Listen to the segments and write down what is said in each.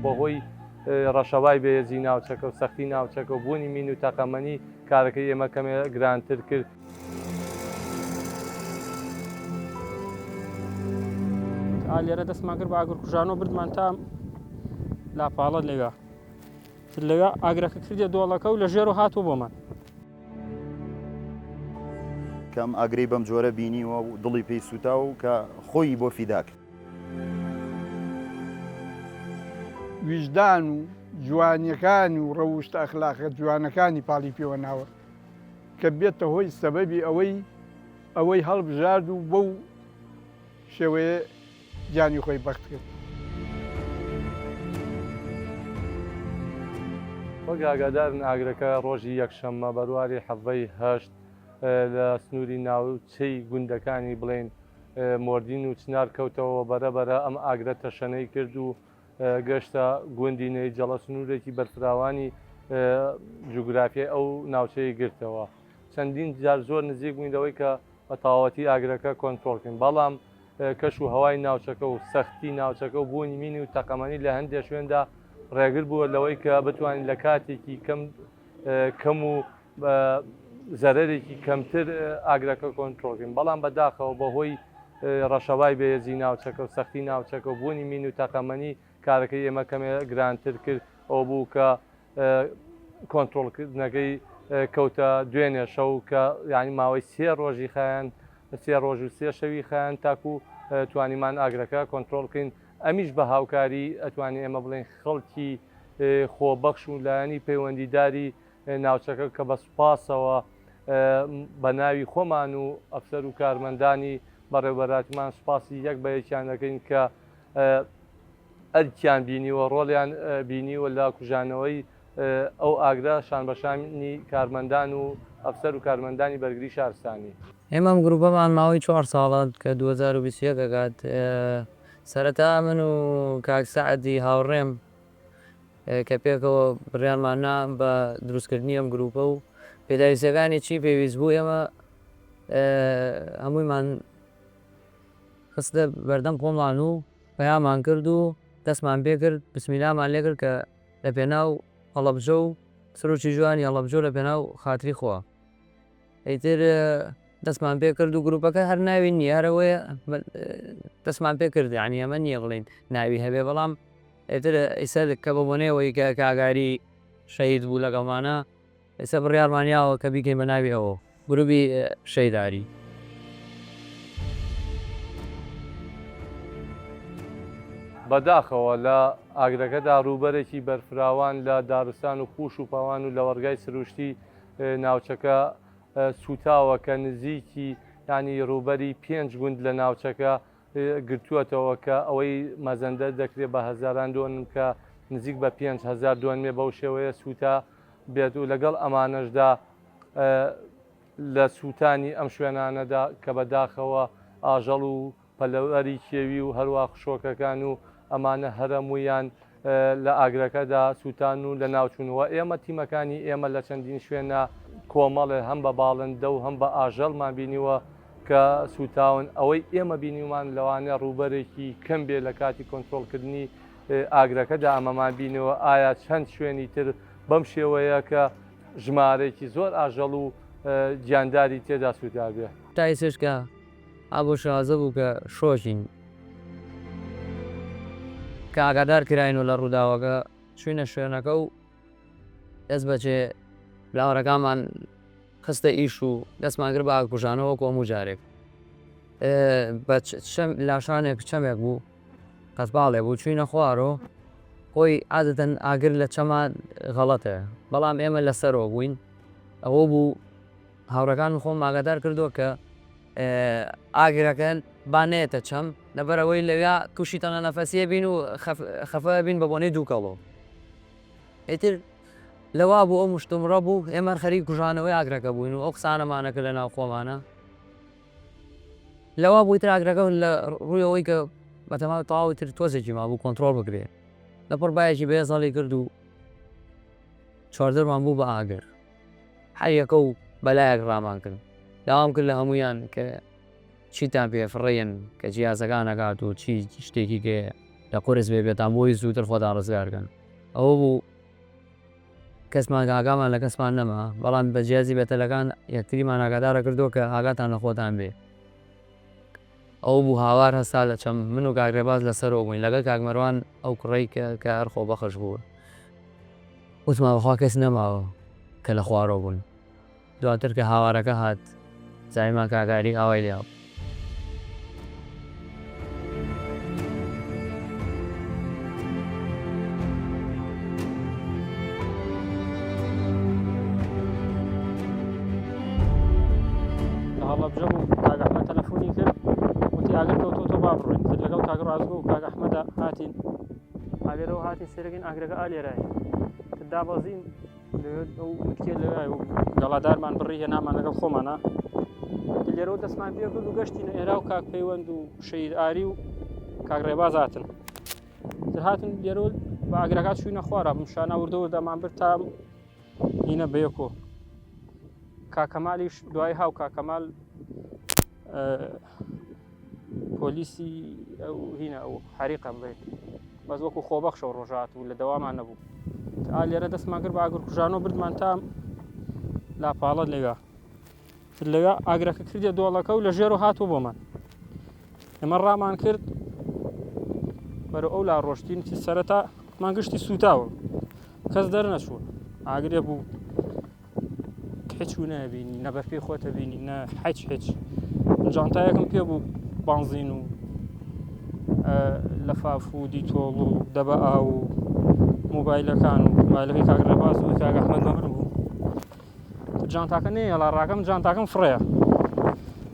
بەهۆی ڕەشەبای بەهێزی ناوچەکە و سەختی ناوچەکە و بوونی مین و تەقەمەنی کارەکەی ئێمە کەمێ گرانتر کرد. ئا لێرە دەستمان کرد بە ئاگرکوژانەوە بردمان تا لاپاڵە لەوێ لەوێ ئاگرەکە کردە دۆڵەکە و لە ژێرەوە هاتووە بۆمان. کە ئەم ئاگرەی بەم جۆرە بینیوە و دڵی پێی سووتا و کە خۆی بۆ فیدا کرد. ویژدان و جوانیەکان و ڕەوشتە ئەخلاقە جوانەکانی پاڵی پێوە ناوە کە بێتە هۆی سەبەبی ئەوەی ئەوەی هەڵبژارد و بەو شێوەیە گیانی خۆی بەخت کرد. وەک ئاگادارن ئاگرەکە ڕۆژی یەکشەممە بەرواری حەڤەی هەشت لە سنووری ناوچەی گوندەکانی بڵێین مۆردین و چنار کەوتەوە بەرە بەرە ئەم ئاگرە تەشەنەی کرد و گەشتە گوندی نەیجەڵە سنوورێکی بەرفراوانی جوگرافیای ئەو ناوچەیە گرتەوە چەندین جار زۆر نزیک بووین لەوەی کە بە تەواوەتی ئاگرەکە کۆنترۆڵ کەین بەڵام کەش و هەوای ناوچەکە و سەختی ناوچەکە و بوونی مینی و تەقەمەنی لە هەندێک شوێندا ڕێگر بووە لەوەی کە بتوانین لە کاتێکی کەم کەم و زەرەرێکی کەمتر ئاگرەکە کۆنترۆڵ کەین بەڵام بەداخەوە بەهۆی ڕەشەبای بەهێزی ناوچەکە و سەختی ناوچەکە و بوونی مین و تەقەمەنی کارەکەی ئێمە کەمێ گرانتر کرد ئەو بوو کە کۆنترۆڵکردنەکەی کەوتە دوێنێ شەو کە یانی ماوەی سێ ڕۆژی خایان سێ ڕۆژ و سێ شەوی خایان تاکو توانیمان ئاگرەکە کۆنترۆڵ بکەین ئەمیش بە هاوکاری ئەتوانین ئێمە بڵێین خەڵکی خۆبەخش و لایەنی پەیوەندیداری ناوچەکە کە بە سوپاسەوە بە ناوی خۆمان و ئەفسەر و کارمەندانی بەڕێوبەراتمان سوپاسی یەک بە یەکیان دەکەین کە ئەرکیان بینیوە، ڕۆڵیان بینیوە لە کوژانەوەی ئەو ئاگرە شانبەشانی کارمەندان و ئەفسەر و کارمەندانی بەرگری شارستانی. ئێمە ئەم گروپەمان ماوەی چوار ساڵە کە 2021 ئەکات سەرەتا من و کاک سەعدی هاوڕێم کە پێکەوە بڕیارمان نا بە دروستکردنی ئەم گروپە و پێداویستیەکانی چی پێویست بوو ئێمە هەموویمان خستە بەردەم خۆمان و پەیامان کرد و دەستمان پێ کرد بسمیلامان لێ کرد کە لە پێناو هەڵەبجە و سروشتی جوانی هەڵەبجە و لە پێناو خاتری خوا ئیتر دەستمان پێ کرد و گروپەکە هەر ناوی نییە هەر ئەوەیە دەستمان پێ کرد یعنی ئەمە نییە بڵێین ناوی هەبێ بەڵام ئیتر ئیسە کە بە بۆنەیەوەی کە کاگاری شەهید بوو لەگەڵمانە ئێستا بڕیارمان یاوە کە بیکەین بە ناوی ئەوەوە، گروپی شەیداری. بەداخەوە لە ئاگرەکەدا ڕووبەرێکی بەرفراوان لە دارستان و پووش و پاوان و لەوەڕگای سروشتی ناوچەکە سووتاوە کە نزیکی یانی ڕووبەری پێنج گوند لە ناوچەکە گرتووەتەوە کە ئەوەی مەزەندە دەکرێت بە هەزاران دۆنم کە نزیک بە 5000 دۆنمێ بەو شێوەیە سووتا بێت و لەگەڵ ئەمانەشدا لە سووتانی ئەم شوێنانەدا کە بە داخەوە ئاژەڵ و پەلەوەری کێوی و هەروە خشۆکەکان و ئەمانە هەرەموویان لە ئاگرەکەدا سووتان و لەناوچوون و ئێمە تیمەکانی ئێمە لە چەندین شوێنە کۆمەڵێ هەم بە باڵندە و هەم بە ئاژەڵمان بینیوە کە سووتاون، ئەوەی ئێمە بینیومان لەوانەیە ڕووبەرێکی کەم بێ لە کاتی کۆنترۆڵکردنی ئاگرەکەدا ئەمەمان بینیوە، ئایا چەند شوێنی تر بەم شێوەیە کە ژمارەیەکی زۆر ئاژەڵ و گیانداری تێدا سووتابێ. تا ئێستاش کە ئا بەو شێوازە بوو کە شۆکین. کە ئاگادار کراینەوە لە ڕووداوەکە چووینە شوێنەکە و دەست بەجێ لاوەرەکانمان خستە ئیش و دەستمان کرد بە ئاگرکوژانەوە وەکو هەموو جارێک بە لاشانێک چەمێک بوو قەتباڵێ بوو چوینە خوارەوە خۆی عادەتەن ئاگر لە چەما غەڵەتە بەڵام ئێمە لەسەرەوە بووین ئەوە بوو هاوڕەکانم خۆم ئاگادار کردووە کە ئاگرەکە با نەیەتە چەم لەبەرئەوەی لەویا تووشی تەنگە نەفەسیە بین و خەفە بین بە بۆنەی دووکەڵەوە ئیتر لەوا بوو ئەو مشتومڕە بوو ئێمە خەریک کوژانەوەی ئاگرەکە بووین و ئەو قسانەمانە کرد لەناو خۆمانە لەوا بوو ئیتر ئاگرەکە لە ڕووی ئەوەی کە بەتەما تەواو ئیتر تۆزێکی مابوو کۆنترۆڵ بکرێ لەپڕ بایەکی بەهێز هەڵی کرد و چواردەورمان بوو بە ئاگر. هەر یەکە و بەلایەک ڕامان کرد. داوام کرد لە هەموویان کە چیتان پێ فڕێن کە جیازەکان ئەکات و چی شتێکی کەیە. لە قورس بێ پێتان بۆی زووتر خۆتان ڕزگار کەن ئەوە بوو کەسمان ئاگامان لە کەسمان نەما بەڵام بە جیازی بێتەلەکان یەکتریمان ئاگادارە کردەوە کە ئاگاتان لە خۆتان بێ ئەوە بوو هاوار هەستا لە چەم من و کاک ڕێباز لەسەرەوە بووین لەگەڵ کاک مەروان ئەو کوڕەی کە کە هەر خۆبەخش بوو وتمان بەخوا کەس نەماوە کە لە خوارەوە بوون دواتر کە هاوارەکە هات زانیمان کاک ئاری ئاوای لێ هەبوو. لە هەڵەبجە بووم کاک ئەحمەد تەلەفۆنی کرد وتی ئاگر کەوتۆتەوە با بڕۆین تر لەگەڵ کاک ڕازگۆ و کاک ئەحمەدا هاتین ئالێرەوە هاتین سێرەکەین ئاگرەکە ئالێرایە تر دابەزین لەوێ ئەو متکێ لەوێ و گەڵادارمان بڕی هێنامان لەگەڵ خۆمانە لێرەوە دەستمان پێ کرد و گەشتینە ئێرا و کاک پەیوەند و شەهید ئاری و کاک ڕێباز هاتن تر هاتن لێرەوە بە ئاگرەکە چوینە خوارە بم شانە وردە وردەمان برد تا هینە بەیەکۆ کاکەمالیش دوای هاو کاکەمال پۆلیسی ئەو هینە ئەو حریقە بڵێ بەس وەکو خۆبەخشەوە ڕۆژات و لە دەوامان نەبوو تا لێرە دەستمان کرد بە ئاگر کوژانەوە بردمان تا لاپاڵە لەوێ لەوێ ئاگرەکە کردە دۆڵەکە و لە ژێرەوە هاتووە بۆمان ئێمە ڕامان کرد بەرەو ئەو لا ڕۆشتین سەرەتا مانگشتی سوتاوە کەس دەرنەچووە ئاگرێ بوو هیچ و نابینی نە بەرپێی خۆتە بینی نە حچ هیچ جانتایەکم پێ بوو بانزین و لەفاف و دیتۆڵ و دەبە ئاو و مۆبایلەکان و مۆبایلەکەی کاک ڕێباز و کاک ئەحمەد بە من بوو جانتاکە نەیەڵا ڕاکەم جانتاکەم فڕەیە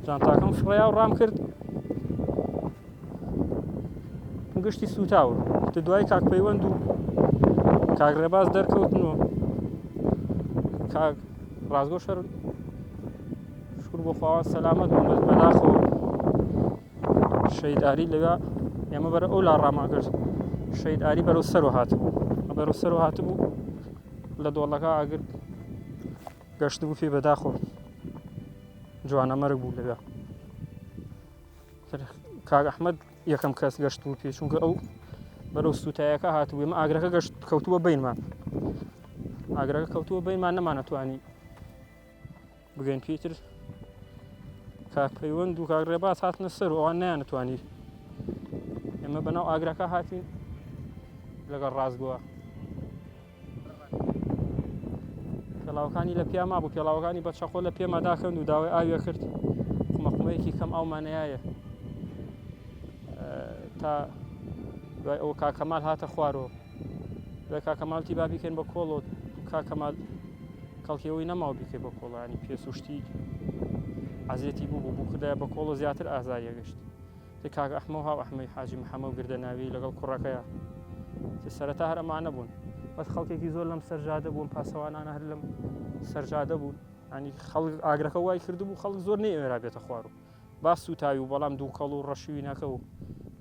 جانتاکەم فڕەیە و ڕام کرد گشتی سووتاوە تە دوای کاک پەیوەند و کاک ڕێباز دەرکەوتن و کاک ڕاستگۆ شەر شکر بۆ خواوە سەلامەت بوون بەس بەداخەوە شەیداری لەوێ ئێمە بەرە ئەو لا ڕامان کرد شەیداری بەرەو سەرۆ هاتبوو بەرەو سەرۆ هاتبوو لە دۆڵەکە ئاگر گەشتبوو پێی بەداخۆ جوانە مەرگ بوو لەوێ کاک ئەحمد یەکەم کەس گەشت بوو پێ چونکە ئەو بەرەو سووتایەکە هاتبوو ئێمە ئاگرەکە گەشت کەوتووە بینمان ئاگرەکە کەوتووە بینمان نەمانەتوانی بگەین پێتر کاک پەیوەند و کاک ڕێباز هاتنە سەر و ئەوان نەیانتوانی ئێمە بەناو ئاگرەکە هاتین لەگەڵ ڕاستگووە پێڵاوەکانی لە پیا مابوو پێڵاوەکانی بە چەقۆ لە پێما داکەند و داوای ئاویە کرد قومەقومەیەکی کەم ئاومانەیە تا دوای ئەو کاکەمال هاتە خوارەوە دوای کاکەمالتی با بیکەین بە کۆڵۆ کاکەمال کەڵکی ئەوەی نەماوە بیکەی بە کۆڵانی پێسوشتی عزیەتی بوو بوو بوو بە کۆڵۆ زیاتر ئازاریە گەشت تێ کاک ئەحمە و هاو ئەحمەی حاجی محەمە و گردەناوی لەگەڵ کوڕەکەیا تێ سەرەتا هەر ئەمانە بوون بەس خەڵکێکی زۆر لەم سەرجادە بوون پاسەوانانە هەر لەم سەرجادە بوون ینی خەڵک ئاگرەکە وای کردبوو خەڵک زۆر نەیەوێرا بێتە خوار و با سووتاوی و بەڵام دووکەڵ و ڕەشوینەکە و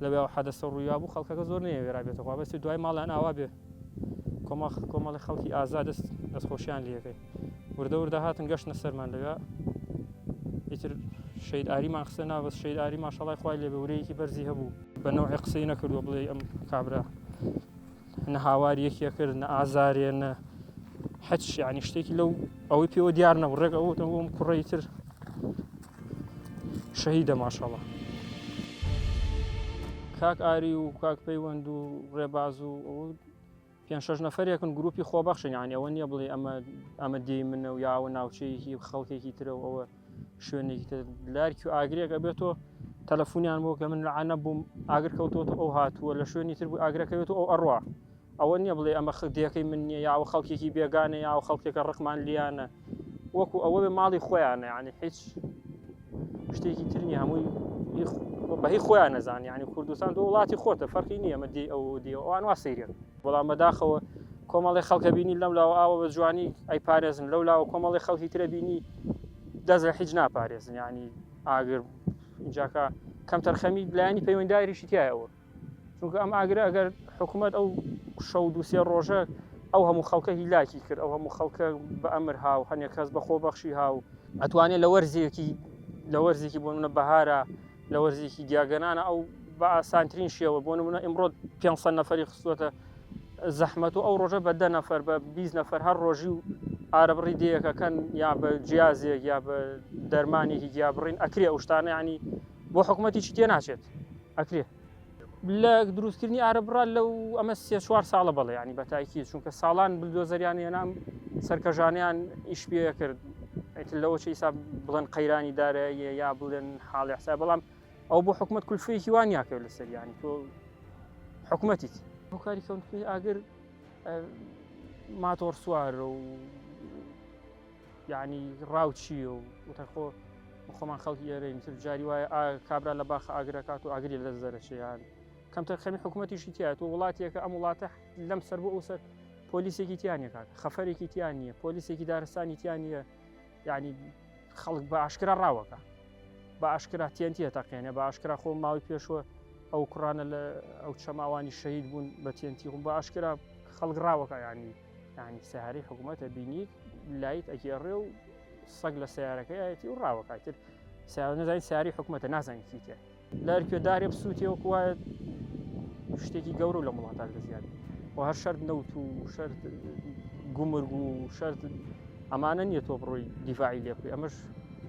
لەوێ حەدەسە ڕوویا بوو خەڵکەکە زۆر نەیەوێرا بێتە خوا بەس دوای ماڵیان ئاوا بێ کۆمەڵ کۆمەڵی خەڵکی ئازاد دەست دەستخۆشیان لەکەی وردە وردە هاتن گەشتنە سەرمان لەوێ ئیتر شەید ئاریمان خستە ناو بەس شەید ئاری ماشەڵای خوای لێ بێ ورەیەکی بەرزی هەبوو بە نەوعی قسەی نەکردووە بڵێ ئەم کابرا نە هاوار یەکێ کرد نە ئازارێ نە حچ یعنی شتێکی لەو ئەوەی پێوە دیار نەبوو ڕێک ئەوە ئەم کوڕەی تر شەهیدە ماشەڵا کاک ئاری و کاک پەیوەند و ڕێباز و پێنج شەش نەفەرێکن گروپی خۆبەخشن یانی ئەوە نییە بڵێ ئەمە ئەمە دێی منە و یاوە ناوچەیەکی خەڵکێکی ترە و ئەوە شوێنێکی تر لارکی و ئاگرێک ئەبێت تۆ تەلەفۆنیان بۆ کە من لە عەنە بووم ئاگر کەوتۆتە ئەو هاتووە لە شوێنی تر بوو ئاگرەکەوێت و ئەو ئەڕوا ئەوە نییە بڵێ ئەمە دێکەی من نییە یاوە خەڵکێکی بێگانە یاوە خەڵکێکە ڕقمان لیانە وەکو ئەوە بێ ماڵی خۆیانە یعنی هیچ شتێکی تر نییە هەمووی بەهی خۆیان نەزان یعنی کوردستان دو وڵاتی خۆتە فەرقی نییە ئەمە دی ئەو دی ئەوان وا سەیرێن بەڵام بەداخەوە کۆمەڵی خەڵکە بینی لەم لاوە ئاوە بە جوانی ئەی پارێزن لەو لاوە کۆمەڵی خەڵکی ترە بینی دەست لە هیچ ناپارێزن یعنی ئاگر اینجاکە کەم تەرخەمی لایەنی پەیوەنداریشی تایەوە چونکە ئەم ئاگرە ئەگەر حکوومەت ئەو شەو دووسێ ڕۆژە ئەو هەموو خەڵکە هیلاکی کرد ئەو هەموو خەڵکە بە ئەمر هاو هەنێک کەس بە خۆبەخشی هاو ئەتوانێت لە وەرزێکی لە وەرزێکی بۆ منە بەهارە لە وەرزێکی گیاگەنانە ئەو بە ئاسانترین شێوە بۆ نمونە ئیمڕۆ 500 نەفەری خستووەتە زەحمەت و ئەو ڕۆژە بە دە نەفەر بە 20 نەفەر هەر ڕۆژی و ئارەبڕی دێیەکەکەن یا بە جیازێک یا بە دەرمانێکی گیابڕین ئەکرێ ئەو شتانە ینی بۆ حکوومەتی چی تێ ناچێت ئەکرێ لە دروستکردنی ئارەبڕا لەو ئەمە سێ چوار ساڵە بەڵێ ینی بەتایکی چونکە ساڵان بلدۆزەریان هێنام سەرکەژانیان ئیش پێ کرد ئیتر لەوە چی ئیسا بڵێن قەیرانی داراییە یا بڵێن حاڵی حساب بەڵام ئەو بۆ حکومت کولفەیەکی وان نیاکەوێت لەسەر ینی تۆ حکومەتیت هۆکاری کەوتنی ئاگر ماتۆڕ سوارە و یعنی ڕاوچیە و وتە خۆ خۆمان خەڵکی ئێرەین تر جاری وایە کابرا لە باخ ئاگرەکات و ئاگری لە دەست دەرەچێ یان کەمتر خەمی حکوومەتیشی تایە تۆ وڵاتێکە ئەم وڵاتە لەم سەر بۆ ئەو سەر پۆلیسێکی تیا نییە کاکە خەفەرێکی تیا نییە پۆلیسێکی دارستانی تیا نییە یعنی خەڵک بە ئاشکرا ڕاوەکە بە ئاشکرا تێنتیە تەقێنێ بە ئاشکرا خۆ ماوەی پێشوە ئەو کوڕانە لە ئەو چەماوانی شەهید بوون بە تێنتی خۆ بە ئاشکرا خەڵک ڕاوەکە ینی ینی سەیارەی حکوومەتە بینیت لایت ئەگێڕێ و سەگ لە سیارەکەیەتی و ڕاوەکاتر سیارە نزانین سیاری حکوومەتە نازانین چیتە لەرکوێ دارێ بسووتێ وەکو وایە شتێکی گەورە لە وڵاتان لە زیاد و هەر شەرت نەوت و شەرت گومرگ و شەرت ئەمانە نییە تۆ بڕۆی دیفاعی لێ بکەی ئەمەش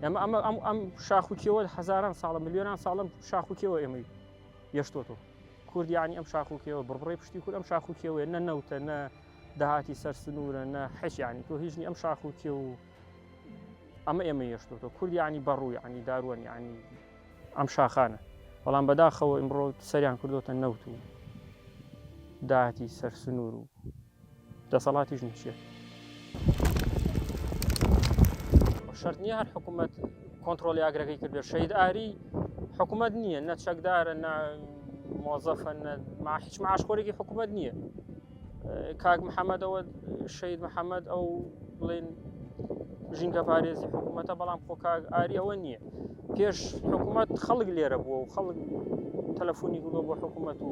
ئەمە ئەمە ئەم ئەم شاخ و کێوە هەزاران ساڵە ملیۆنان ساڵم شاخ و کێوە ئێمەی یەشتۆتۆ کورد یعنی ئەم شاخ و کێوە بڕبڕی پشتی کورد ئەم شاخ و کێوەیە نە نەوتە نە داهاتی سەر سنوورە نە حەش یعنی تۆ هیچ نی ئەم شاخ و کێو ئەمە ئێمە یەشتۆتۆ کورد یعنی بەڕوو یعنی داروەن یعنی ئەم شاخانە، بەڵام بەداخەوە ئیمڕۆ سەریان کردۆتە نەوت و داهاتی سەر سنوور و دەسەڵاتیش نچیە. شەرت نییە هەر حکوومەت کۆنترۆلی ئاگرەکەی کردێت شەید ئاری حکوومەت نییە نە چەکدارە نە مۆزەفە نە ما هیچ معاشخۆرێکی حکوومەت نییە کاک محەممەدەوە شەید محەممەد ئەو بڵێن ژینگە پارێزی حکوومەتە بەڵام خۆ کاک ئاری ئەوە نییە پێش حکوومەت خەڵک لێرە بووە و خەڵک تەلەفۆنی کردووە بۆ حکوومەت و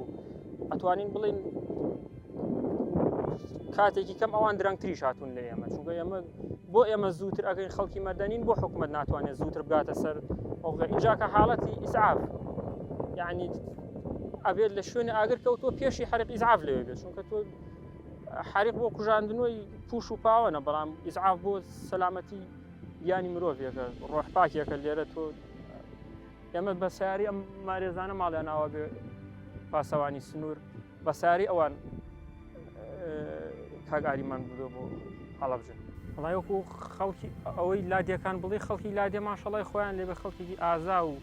ئەتوانین بڵین کاتێکی کەم ئەوان درەنگتریش هاتوون لە ئێمە چونکە ئێمە بۆ ئێمە زووتر ئەگەین خەڵکی مەدەنین بۆ حکوومەت ناتوانێت زووتر بگاتە سەر ئەوغە ئینجا کە حاڵەتی ئیسعاف یعنی ئەبێت لە شوێنی ئاگر کەوتووە پێشی حرق ئیسعاف لەوێ بێت چونکە تۆ حریق بۆ کوژاندنەوەی پوش و پاوەنە بەڵام ئیسعاف بۆ سەلامەتی گیانی مرۆڤێکە ڕۆح پاکێکە لێرە تۆ ئێمە بە سیاری ئەم مارێزانە ماڵیان ئاوا بێ پاسەوانی سنوور بە سیاری ئەوان کاک ئاریمان بردۆ بۆ هەڵەبجە وڵای وەکو خەڵکی ئەوەی لادیەکان بڵێ خەڵکی لادێ ماشەڵای خۆیان لێبێ خەڵکێکی ئازا و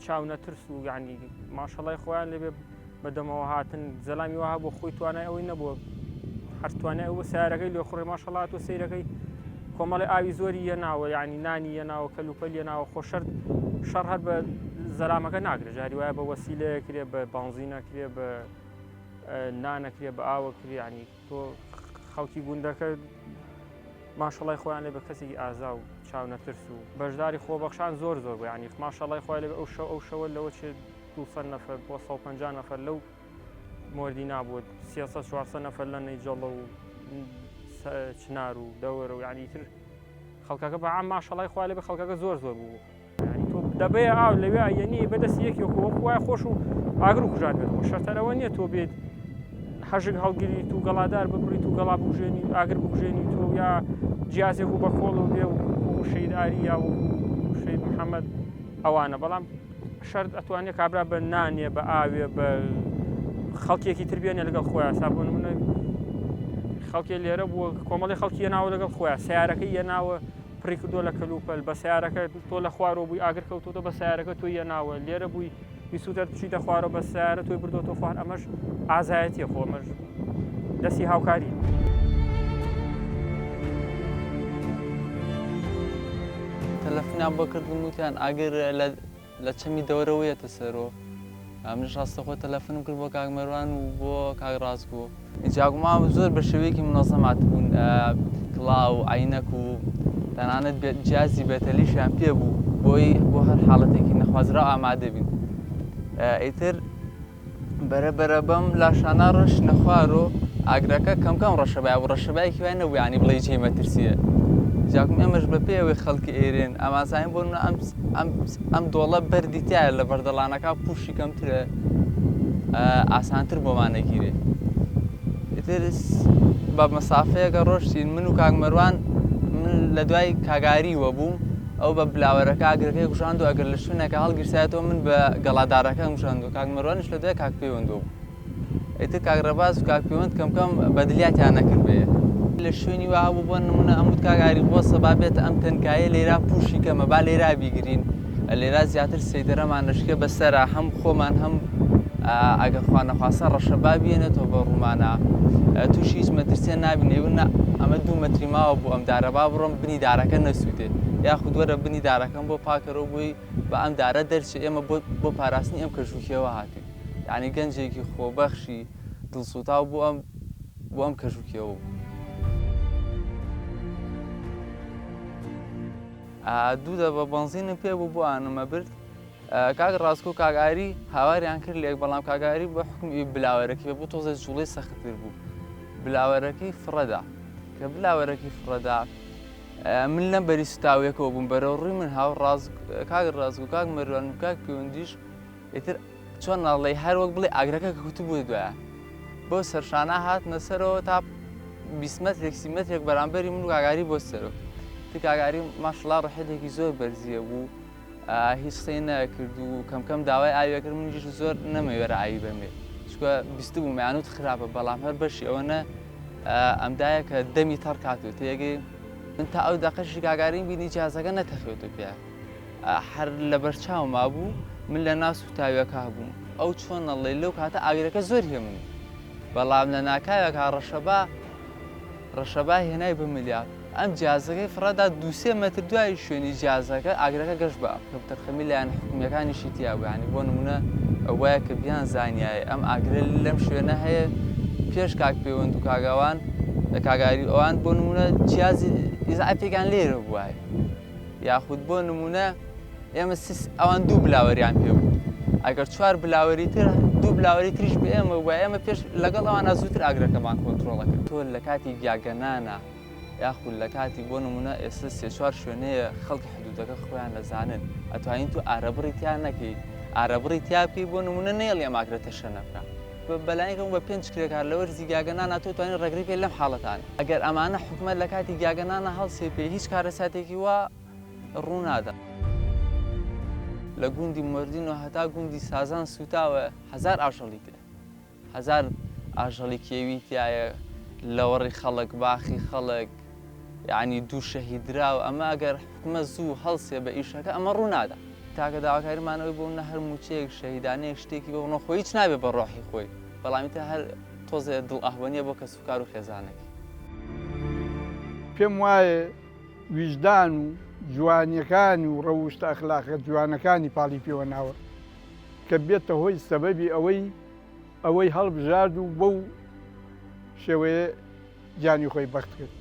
چاونەترس و یعنی ماشەڵای خۆیان لێبێ بەدەمەوە هاتن زەلامی وها بۆ خۆی توانای ئەوەی نەبووە هەر توانای ئەوە سیارەکەی لێ خوڕێ ماشەڵات و سیرەکەی کۆمەڵی ئاوی زۆری یەناوە یعنی نانی یەناوە کەلوپەل یەناوە خۆ شەرت شەڕ هەر بە زەلامەکە ناگرێت جاری وایە بە وەسیلەیە کرێ بە بانزینە کرێ بە نانەکرێ بە ئاوە کرێ ینی تۆ خەڵکی گوندەکە ماشەڵای خۆیان لێ بە کەسێکی ئازا و چاونەترس و بەشداری خۆبەخشان زۆر زۆر بوو ینی ماشەڵای خۆی لێ ئەو شەو ئەو شەوە لەوە چێت 200 نەفەر بۆ 150 نەفەر لەو مۆردی نابوو 300 400 نەفەر لە نەیجەڵە و چنار و دەوەرە و یعنی تر خەڵکەکە بە عام ماشەڵای خوا لێ بە خەڵکەکە زۆر زۆر بوو یانی تۆ دەبەیە ئاو لەوێ یەنی بەدەستی یەکێک وەکو وایە خۆش و ئاگر و کوژان بێت خۆ شەرتەرەوە نییە تۆ بێت حەژگ هەڵگریت و گەڵادار ببڕیت و گەڵا بگژێنی ئاگر بگژێنی تۆ یا جیازێک و بە کۆڵ و بێ و شەید ئاری یا وەکو شەید محەممەد ئەوانە بەڵام شەرت ئەتوانێت کابرا بە نانێ بە ئاوێ بە خەڵکێکی تر بێنێ لەگەڵ خۆیان سا بۆ نمونە خەڵکێ لێرە بووە کۆمەڵی خەڵکی یەناوە لەگەڵ خۆیان سیارەکەی یەناوە پڕی کردووە لە کەلوپەل بە سیارەکە تۆ لە خوارەوە بووی ئاگر کەوتۆتە بە سیارەکە تۆی یەناوە لێرە بووی ویسوتە بچیتە خوارەوە بە سیارە تۆی بردۆتە خوار ئەمەش ئازایەتیە خۆ ئەمەش دەستی هاوکاری. تەلەفونیان بۆ کردم وتیان ئاگر لە چەمی دەورەوە یەتە سەرۆ منیش ڕاستەخۆ تەلەفونم کرد بۆ کاک مەروان و بۆ کاک ڕاستگۆ ئینجا گومان زۆر بە شێوەیەکی منەزەم هاتبوون کڵاو و عەینەک و تەنانەت جیازی بێتەلیشیان پێ بوو بۆی بۆ هەر حاڵەتێکی نەخوازراو ئامادە بین ئیتر بەرە بەرە بەم لاشانە ڕشتنە خوار و ئاگرەکە کەم کەم ڕەشەبای بوو ڕەشەبایەکی وای نەبوو یانی بڵێی جێی مەترسییە. جاکم ئێمەش بە پێ ئەوەی خەڵکی ئێرێن ئەمازانین بۆ نمونە ئەم ئەم ئەم دۆڵە بەردی تایە لە بەردەڵانەکە پوشی کەمترە ئاسانتر بۆمان نەگیرێ ئیتر بە مەسافەیەکە ڕۆشتین من و کاک مەروان من لە دوای کاگاریوە بووم ئەو بە بلاوەرەکە ئاگرەکەی کوژاند و ئەگەر لە شوێنێکە هەڵگیرسایەتەوە من بە گەڵادارەکەم کوژاند و کاک مەروانیش لە دوای کاک پەیوەندەوە بوو. ئیتر کاک ڕێباز و کاک پەیوەند کەم کەم بەدلیاتیان نەکرد بە یەک. لە شوێنی وا هەبوو بۆ نموونە ئەموت کاک ئاری بۆسە با بێتە ئەم تەنکایە لێرا پووشی کەمە با لێرا بیگرین لێرا زیاتر سەیتەرەمان دەشکێ بەسەرا هەم خۆمان هەم ئەگەر خوا نەخواستە ڕەشەبا بێنێتەوە بە ڕوومانە تووشی هیچ مەترسیە نابین ئەیوت نا ئەمە دوو مەتری ماوە بۆ ئەم دارە با بڕۆم بنی دارەکە نەسووتێ یاخود وەرە بنی دارەکەم بۆ پاکەرەوە بۆی بە ئەم دارە دەرچێ ئێمە بۆ بۆ پاراستنی ئەم کەژ و کێوە هاتووین یانی گەنجێکی خۆبەخشی دڵسووتاو بۆ ئەم بۆ ئەم کەژ و کێوە بوو. دوو دەبە بەنزینم پێ بوو بۆ ئانمە برد کاک ڕاستکۆ و کاک ئاری هاواریان کرد لێک بەڵام کاک ئاری بە حوکمی بلاوەرەکەی بوو تۆزێ جوڵەی سەختتر بوو بلاوەرەکەی فڕەدا کە بلاوەرەکەی فڕەدا من لەم بەری سوتاویەکەوە بووم بەرەو ڕووی من هاو ڕاز کاک ڕازگ و کاک مەروان و کاک پەیوەندیش ئیتر چۆن ناڵێی هەر وەک بڵێ ئاگرەکە کەوتبوو دوایان بۆ سەرشانە هاتنە سەرەوە تا 20 مەترێک سی مەترێک بەرامبەری من و کاگاری بۆ سەرۆ تی کاگاری ماشڵا ڕحێتێکی زۆر بەرزیە بوو هیچ قسەی نەکرد و کەم کەم داوای ئاویە کرد منیش زۆر نەمەوێرە ئاوی بەمێ چونکە بیستبووم یانوت خراپە بەڵام هەر بەشی ئەوە نە ئەمدایە کە دەمی تەڕ کاتوە تێگەی من تا ئەو دەقەشی گاگارین بینی جیازەکە نەتەخێتە پێ هەر لەبەرچاو مابوو من لە ناو سوتاویەکە بووم ئەو چۆن ئەڵێ لەو کاتە ئاگرەکە زۆر هێمن بەڵام لە ناکاوێکا ڕەشەبا ڕەشەبا هێنای بە ملیا ئەم جیازەکەی فڕەدا دوسێ مەتر دوای شوێنی جیازەکە ئاگرەکە گەش بە کەمتەرخەمی لایەن حکومیەکانیشی تیا بوو یانی بۆ نمونە ئەوایە کە بیان زانیایە ئەم ئاگرە لەم شوێنە هەیە پێش کاک پەیوەند و کاگاوان کاگاری ئەوان بۆ نمونە جیازی ئیزعافێکیان لێرە بوایە یاخود بۆ نمونە ئێمە سیس ئەوان دوو بلاوەریان پێ بوو ئەگەر چوار بلاوەری تر دوو بلاوەری تریش بە ئێمە بووە ئێمە پێش لەگەڵ ئەوان زووتر ئاگرەکەمان کۆنترۆڵە کرد تۆ لە کاتی گیاگەنانە یاخود لە کاتی بۆ نمونە ئێستا سێ چوار شوێنەیە خەڵکی حدودەکە خۆیان دەزانن ئەتوانین تو ئارەبڕی تیا نەکەی ئارەبڕی تیا بکەی بۆ نمونە نەیەڵی ئەم ئاگرە تەشەنە بکە بەلایەکەم بە پێنج کرێکار لە وەرزی گیاگەنانا تۆ توانین ڕێگری بکەی لەم حاڵەتانە ئەگەر ئەمانە حکومەت لە کاتی گیاگەنانا هەڵسێ پێ هیچ کارەساتێکی وا ڕوونادا. لە گوندی مۆردینۆ هەتا گوندی سازان سووتاوە هەزار ئاژەڵی تێ هەزار ئاژەڵی کێوی تایە لەوەڕی خەڵک باخی خەڵک یعنی دوو شەهیدراو ئەمە ئەگەر حکومە زوو هەڵسێ بە ئیشەکە ئەمە ڕوونادا تاکە داواکاریمانەوەی بۆ نە هەر موچەیەک شەهیدانەیەک شتێکی بۆ بنەوە خۆی هیچ نابێ بە ڕۆحی خۆی بەڵام ئیتر هەر تۆزێ دڵ ئەهوەنیە بۆ کەسوکار و خێزانەکەی. پێم وایە ویژدان و جوانیەکانی و ڕەوشتە ئەخلاقە جوانەکانی پاڵی پێوە ناوە کە بێتە هۆی سەبەبی ئەوەی ئەوەی هەڵبژارد و بەو شێوەیە گیانی خۆی بەخت کرد.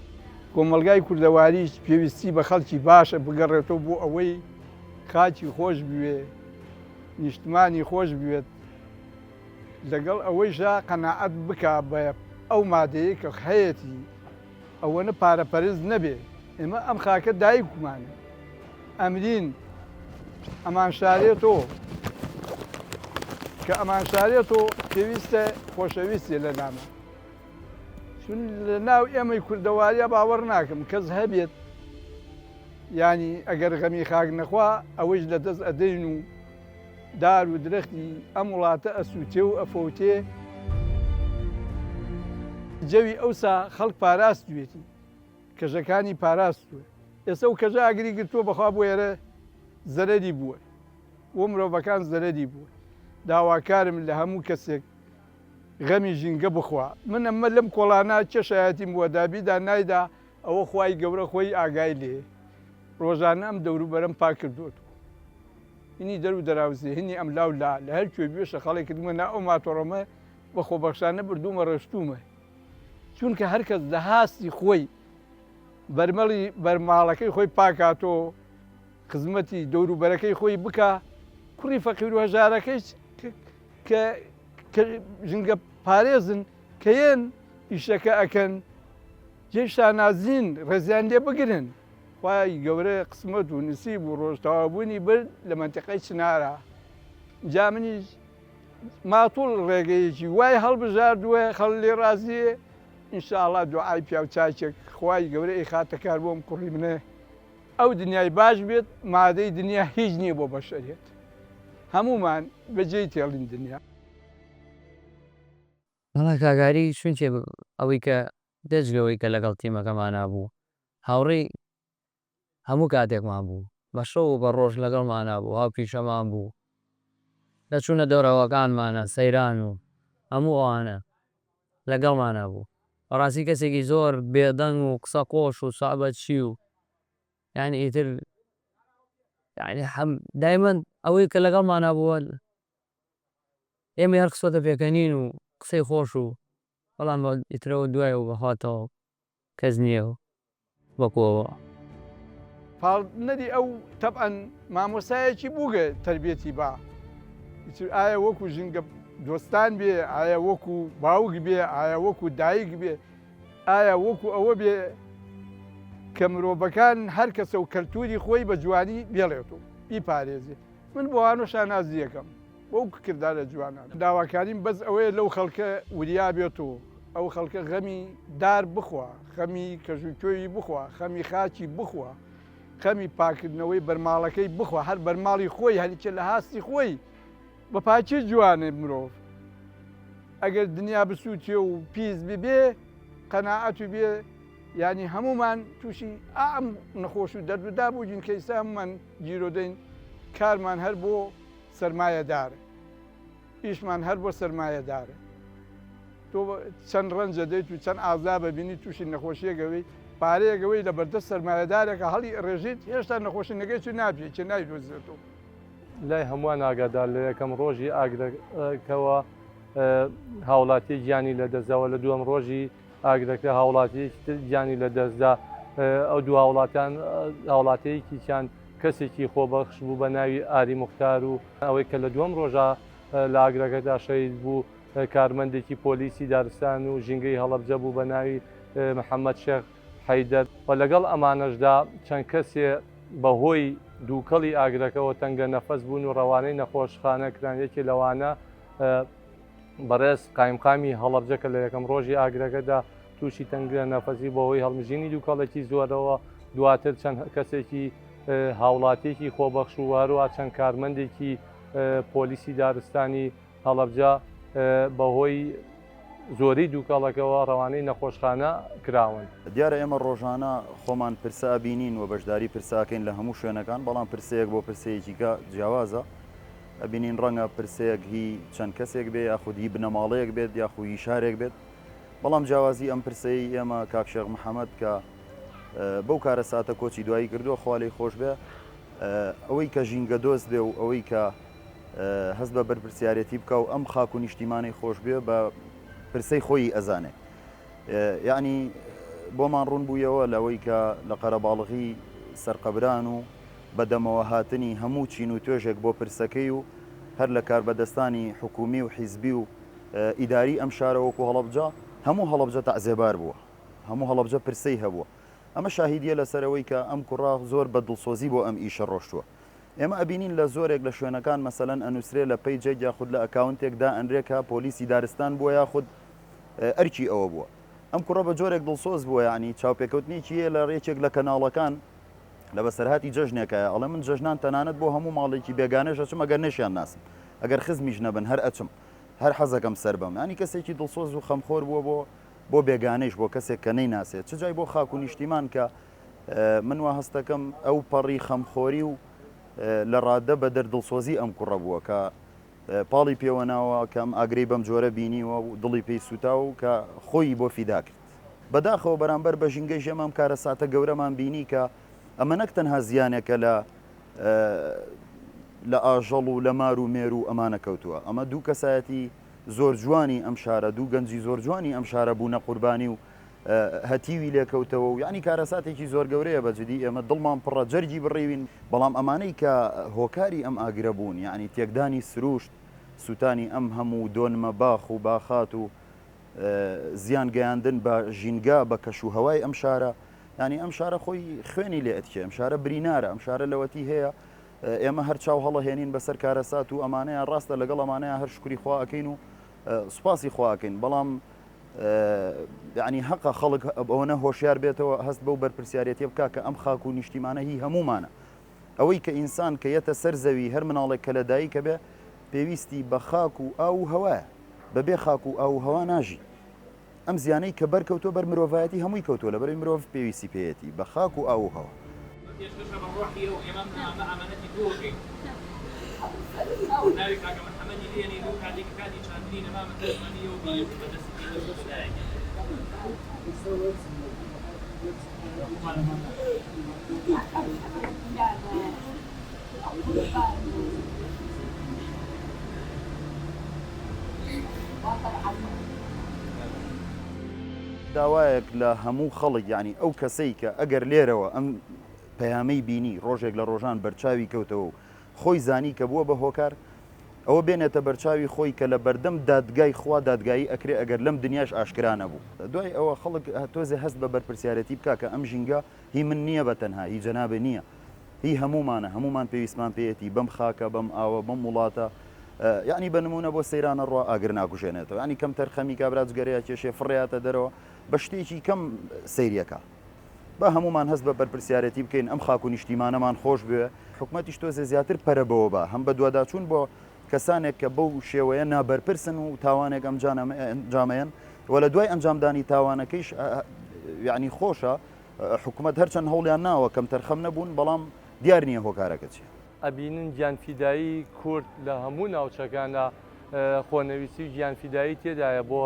کۆمەڵگای کوردەواریش پێویستی بە خەڵکی باشە بگەڕێتەوە بۆ ئەوەی خاکی خۆش بوێ، نیشتمانی خۆش بوێت، لەگەڵ ئەوەیشا قەناعەت بکا بە ئەو مادەیەی کە هەیەتی، ئەوەنە پارەپەرست نەبێ، ئێمە ئەم خاکە دایکمانە، ئەمرین ئەمانشارێتۆ، کە ئەمانشارێتۆ پێویستە خۆشەویستێ لە لامان. چون لە ناو ئێمەی کوردەواریا باوەڕ ناکەم کەس هەبێت یانی ئەگەر غەمی خاک نەخوا ئەوەیش لە دەست ئەدەین و دار و درەختی ئەم وڵاتە ئەسووتێ و ئەفەوتێ. جەوی ئەوسا خەڵک پاراستوێتی کەژەکانی پاراستووە ئێستا و کەژە ئاگری گرتووە بەخوا بۆ ئێرە زەرەری بووە بۆ مرۆڤەکان زەرەری بووە داواکارم لە هەموو کەسێک غەمی ژینگە بخوا من ئەمە لەم کۆڵانە کێ شایەتیم بووە دابیدا نایدا ئەوە خوای گەورە خۆی ئاگای لێیە ڕۆژانە ئەم دەوروبەرەم پاک کردۆتەوە هینی دەر و دەراوسێ هینی ئەم لاو لا لە هەر کوێ بوێ شەقاڵێ کردمە نا ئەو ماتۆڕەمە بە خۆبەخشانە بردوومە ڕێشتوومە چونکە هەر کەس لە هاستی خۆی بەرمەڵی بەرماڵەکەی خۆی پاکاتۆ خزمەتی دەوروبەرەکەی خۆی بکا کوڕی فەقیر و هەژارەکەیش کە کە ژینگە پارێزن کە یەن ئیشەکە ئەکەن جێی شانازین ڕێزیان لێ بگرن. خوای گەورە قسمەت و نسیب و ڕۆژ تەواوبوونی برد لە مەنتیقەی چنارا. جا منیش ماتوڵ ڕێگەیەکی وای هەڵبژاردووە خەڵک لێ ڕازییە، ان شاء اللە دوعای پیاو چاکێک خوای گەورە ئەیخاتە کار بۆم کوڕی منە ئەو دنیای باش بێت مادەی دنیا هیچ نییە بۆ بەشەریەت هەموومان بەجێی تێڵین دنیا. وەڵا کاک ئاری چونکێ ئەوەی کە بێجگە ئەوەی کە لەگەڵ تیمەکەمانا بوو هاوڕێی هەموو کاتێکمان بوو بە شەو و بە ڕۆژ لەگەڵمانا بوو هاوپیشەمان بوو لە چوونە دەورەوەکانمانا سەیران و هەموو ئەوانە لەگەڵمانا بوو بەڕاستی کەسێکی زۆر بێدەنگ و قسە خۆش و سوعبەتچی و یانی ئیتر یانی دایمەن ئەوەی کە لەگەڵمانا بووە ئێمەی هەر خستۆتە پێکەنین و قسەی خۆش و بەڵام ئیتر ئەوە دوای ئەو بەخوا تەواو کەس نییە وەکو ئەوە. پاڵنەری ئەو تەبعەن مامۆستایەکی بووگە تەربیەتی با ئیتر ئایا وەکو ژینگە دۆستان بێ ئایا وەکو باوک بێ ئایا وەکو دایک بێ ئایا وەکو ئەوە بێ کە مرۆڤەکان هەر کەسە و کەلتوری خۆی بە جوانی بێڵێت و بیپارێزێ من بۆوانۆ شانازیەکەم بەو کردارە جوانانە. داواکاریم بەس ئەوەیە لەو خەڵکە وریا بێت و ئەو خەڵکە غەمی دار بخوا، خەمی کەژ و کێوی بخوا، خەمی خاکی بخوا، خەمی پاکردنەوەی بەرماڵەکەی بخوا، هەر بەرماڵی خۆی هەریکە لە هاستی خۆی بە پاکی جوانە مرۆڤ ئەگەر دنیا بسووتێ و پیس ببێ قەناعەت و بێ یانی هەموومان تووشی ئەم نەخۆش و دەرد و دا بووین کە ئیستا هەموومان گیرۆدەین کارمان هەر بۆ سەرمایەدارە ئیشمان هەر بۆ سەرمایەدارە تۆ چەند ڕەنجە دەیت و چەند ئازابە بینی تووشی نەخۆشیەکەوەی پارەیەکەوەی لە بەردەست سەرمایەدارێکە هەڵی ڕێژیت هێشتا نەخۆشینەکەی چون ناپێ چێ نایدۆزێتەوە. لای هەمووان ئاگادار لە یەکەم ڕۆژی ئاگرەکەوە هاوڵاتیەک گیانی لەدەستداوە لە دووەم ڕۆژی ئاگرەکە هاوڵاتیەکی تر گیانی لەدەستدا ئەو دوو هاوڵاتیان هاوڵاتیەکیان کەسێکی خۆبەخش بوو بە ناوی ئاری موختار و ئەوەی کە لە دووەم ڕۆژا لە ئاگرەکەدا شەهید بوو کارمەندێکی پۆلیسی دارستان و ژینگەی هەڵەبجە بوو بە ناوی محەممەد شێخ حەیدەر و لەگەڵ ئەمانەشدا چەند کەسێ بەهۆی دووکەڵی ئاگرەکەوە تەنگە نەفەس بوون و ڕەوانەی نەخۆشخانە کران یەکێ لەوانە بەڕێز قایمقامی هەڵەبجە کە لە یەکەم ڕۆژی ئاگرەکەدا تووشی تەنگە نەفەسی بەهۆی هەڵمژینی دووکەڵێکی زۆرەوە دواتر چەند کەسێکی هاوڵاتیەکی خۆبەخش و هەروە چەند کارمەندێکی پۆلیسی دارستانی هەڵەبجە بەهۆی زۆری دووکەڵەکەوە ڕەوانەی نەخۆشخانە کراون. دیارە ئێمە ڕۆژانە خۆمان پرسە ئەبینین و بەشداری پرسە ئەکەین لە هەموو شوێنەکان، بەڵام پرسەیەک بۆ پرسەیەکی کە جیاوازە. ئەبینین ڕەنگە پرسەیەک هی چەند کەسێک بێ یاخود هی بنەماڵەیەک بێت یاخو هی شارێک بێت، بەڵام جیاوازی ئەم پرسەی ئێمە کاک شێخ محەمەد کە بەو کارەساتە کۆچی دوایی کردووە خوا لێی خۆش بێ ئەوەی کە ژینگە دۆست بێ و ئەوەی کە هەست بە بەرپرسیارەتی بکە و ئەم خاک و نیشتیمانەی خۆش بێ بە پرسەی خۆی ئەزانێ یعنی بۆمان ڕوون بوویەوە لەوەی کە لە قەرەباڵغی سەرقەبران و بەدەمەوە هاتنی هەموو چین و توێژێک بۆ پرسەکەی و هەر لە کاربەدەستانی حکومی و حیزبی و ئیداری ئەم شارە وەکو هەڵەبجە، هەموو هەڵەبجە تەعزێبار بووە، هەموو هەڵەبجە پرسەی هەبووە. ئەمە شاهیدییە لەسەر ئەوەی کە ئەم کوڕە زۆر بە دڵسۆزی بۆ ئەم ئیشە ڕۆشتووە. ئێمە ئەبینین لە زۆرێک لە شوێنەکان مەسەلەن ئەنووسرێ لە پەیجێک یاخود لە ئەکاونتێک دائەنرێ کە پۆلیسی دارستان بووە یاخود ئەرکی ئەوە بووە. ئەم کوڕە بە جۆرێک دڵسۆز بووە یەعنی چاوپێکەوتنێکی هەیە لە یەکێک لە کەناڵەکان لە بەسەرهاتی جەژنێکایە ئەڵێ من جەژنان تەنانەت بۆ هەموو ماڵێکی بێگانەش ئەچم ئەگەر نەشیان ناسم ئەگەر خزمیش نەبن هەر ئەچم هەر حەزەکەم سەر بەم یانی کەسێکی دڵسۆز و خەمخۆر بووە بۆ بۆ بێگانەیش بۆ کەسێک کە نەیناسێت چ جای بۆ خاک و نیشتیمان کە من وا هەستەکەم ئەو پەڕی خەمخۆری و لە ڕادە بە دەر دڵسۆزی ئەم کوڕە بووە کە پاڵی پێوەناوە کە ئەم ئاگرەی بەم جۆرە بینیوە و دڵی پێی سووتا و کە خۆی بۆ فیدا کرد. بەداخەوە بەرامبەر بە ژینگەیش ئێمە ئەم کارەساتە گەورەمان بینی کە ئەمە نەک تەنها زیانێکە لە لە ئاژەڵ و لە مار و مێروو ئەمانە کەوتووە. ئەمە دوو کەسایەتی زۆر جوانی ئەم شارە، دوو گەنجی زۆر جوانی ئەم شارە بوونە قوربانی و هەتیوی لێکەوتەوە و یانی کارەساتێکی زۆر گەورەیە بە جدی ئێمە دڵمان پڕە جەرگی بڕیوین، بەڵام ئەمانەی کە هۆکاری ئەم ئاگرە بوون یانی تێکدانی سروشت، سووتانی ئەم هەموو دۆنمە باخ و باخات و زیان گەیاندن بە ژینگە، بە کەش و هەوای ئەم شارە. یانی ئەم شارە خۆی خوێنی لێ ئەتکێ ئەم شارە برینارە ئەم شارە لەوەتی هەیە ئێمە هەر چاو هەڵەهێنین بەسەر کارەسات و ئەمانەیە ڕاستە لەگەڵ ئەمانەیە هەر شکری خوا ئەکەین و سوپاسی خوا ئەکەین بەڵام یعنی هەقە خەڵک ئەوەنە هۆشیار بێتەوە هەست بەو بەرپرسیارەتە بکە کە ئەم خاک و نیشتیمانە هی هەمومانە ئەوەی کە ئینسان کە یەتە سەر زەوی هەر مناڵێک کە لە دایکە بێ پێویستی بە خاک و ئاو و هەوایە بەبێ خاک و ئاو و هەوا ناژی ئەم زیانەی کە بەر کەوتووە بەر مرۆڤایەتی هەمووی کەوتووە لەبەرئەوەی مرۆڤ پێویستی پێیەتی بە خاک و ئاو و هەوا. پێشکەشە بە ڕۆحی ئەو ئێمە ئەم نامە ئامانەتی تۆ ئەکەین ناوی کاکە محەمەدی لێنین و کاتێک کە کاتی چاندنی نەمامە دەتوانی ئەو بیرێت و بە دەستی پێویست بە لایەکی. داوایەک لە هەموو خەڵک یانی ئەو کەسەی کە ئەگەر لێرەوە ئەم پەیامەی بینی ڕۆژێک لە ڕۆژان بەرچاوی کەوتەوە و خۆی زانی کە بووە بە هۆکار ئەوە بێنێتە بەرچاوی خۆی کە لە بەردەم دادگای خوا دادگایی ئەکرێ ئەگەر لەم دنیاش ئاشکرا نەبوو. دوای ئەوە خەڵک تۆزێ هەست بە بەرپرسیارێتی بکا کە ئەم ژینگە هی من نییە بە تەنها هی جەنابێ نییە هی هەموومانە هەموومان پێویستمان پێیەتی بەم خاکە بەم ئاوە بەم وڵاتە یعنی بە نمونە بۆ سەیرانە ڕوا ئاگر ناکوژێنێتەوە یعنی کەم تەرخەمی کابرا جگەرەیە کێشێ فڕیاتە دەرەوە بە شتێکی کەم سەیریەکە با هەموومان هەست بە بەرپرسیارێتی بکەین ئەم خاک و نیشتیمانەمان خۆش بوێ حکومەتیش تۆزێ زیاتر پەرە بەوە با هەم بەدواداچوون بۆ کەسانێک کە بەو شێوەیە نابەرپرسن و تاوانێک ئەنجامەیەن و لە دوای ئەنجامدانی تاوانەکەیش یعنی خۆشە حکومەت هەرچەند هەوڵیان ناوە کەمتەرخەم نەبوون بەڵام دیار نییە هۆکارەکە چییە. ئەبینن گیانفیدایی کورد لە هەموو ناوچەکاندا خۆنەویستی و گیانفیدایی تێدایە بۆ